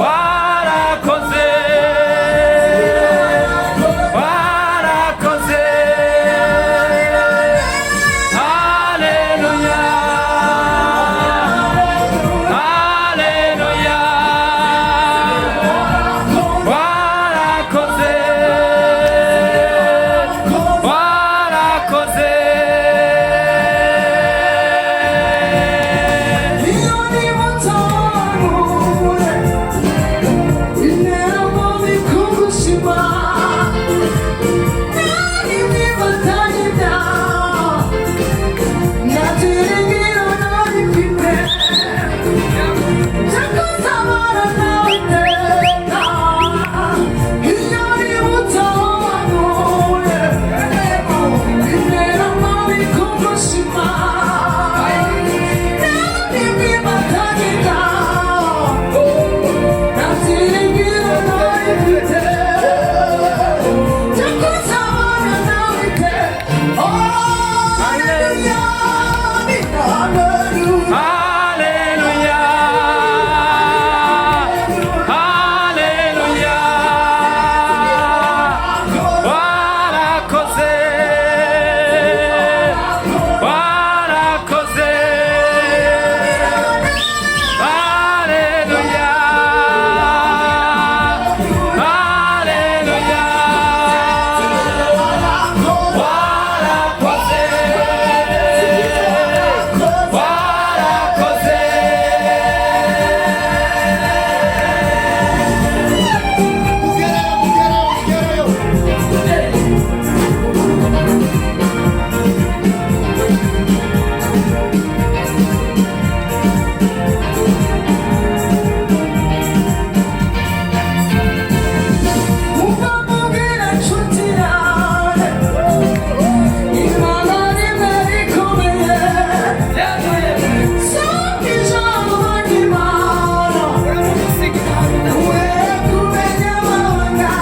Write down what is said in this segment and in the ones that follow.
Warakoze, warakoze. Haleluya, haleluya. Warakoze, warakoze. Iyo nimutanure intera bikugushima nimwibatanyida natiringira narifite cyakutabara nawiteka. Iyo nimutanure intera bikugushima nimwibatanyida natiringira narifite cyakutabara nawiteka. Oh, hallelujah, hallelujah. Haleluya, haleluya. Warakoze, warakoze. Haleluya, haleluya. Warakoze, warakoze. Mugereyo, mugereyo, mugereyo. Umva nshuti yawe, Imana rimwe rikomeye, sanga ijambo ry'Imana, we kumenya amabanga,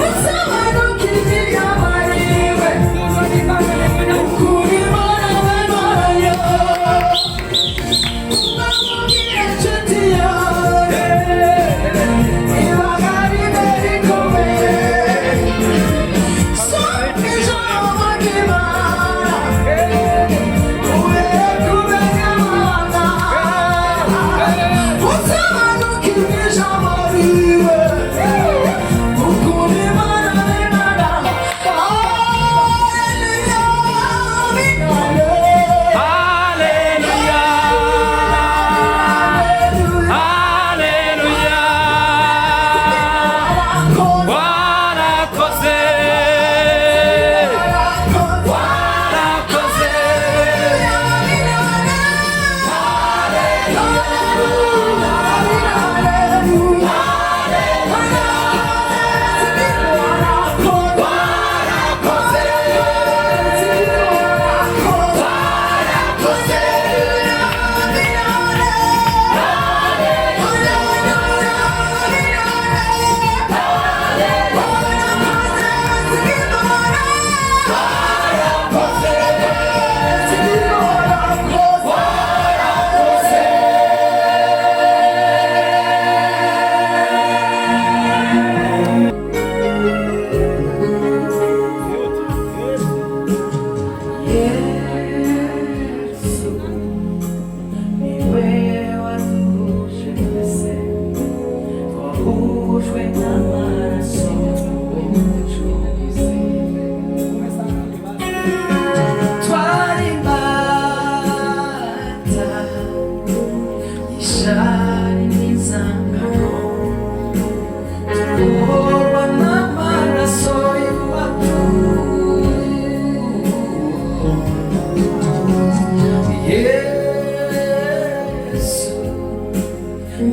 usobanukirwe amahirwe, ukuri Imana wemarayo. Umva nshuti yawe, ibanga rimwe rikomeye, sanga ijambo ry'Imana, we kumenya amabanga, usobanukirwe ijambo riwe, ukuri Imana wemara. Hallelujah, Haleluya, haleluya. Warakoze, warakoze. Yesu niwe waduhuje twese, twahujwe n'amaraso y'Umucunguzi. Twari imbata y'ishari n'inzangano, tubohorwa n'amaraso y'uwapfuye. Yesu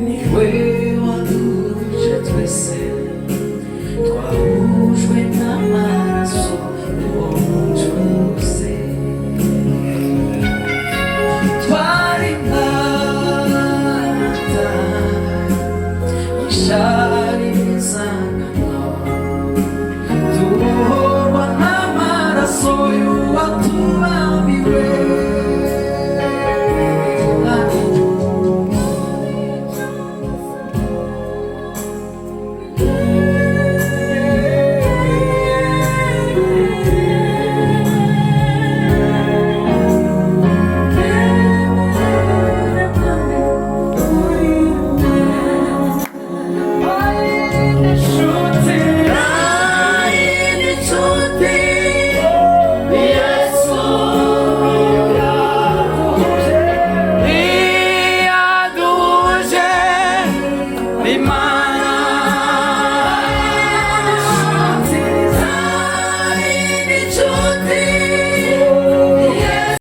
niwe waduhuje twese, twahujwe n'amaraso.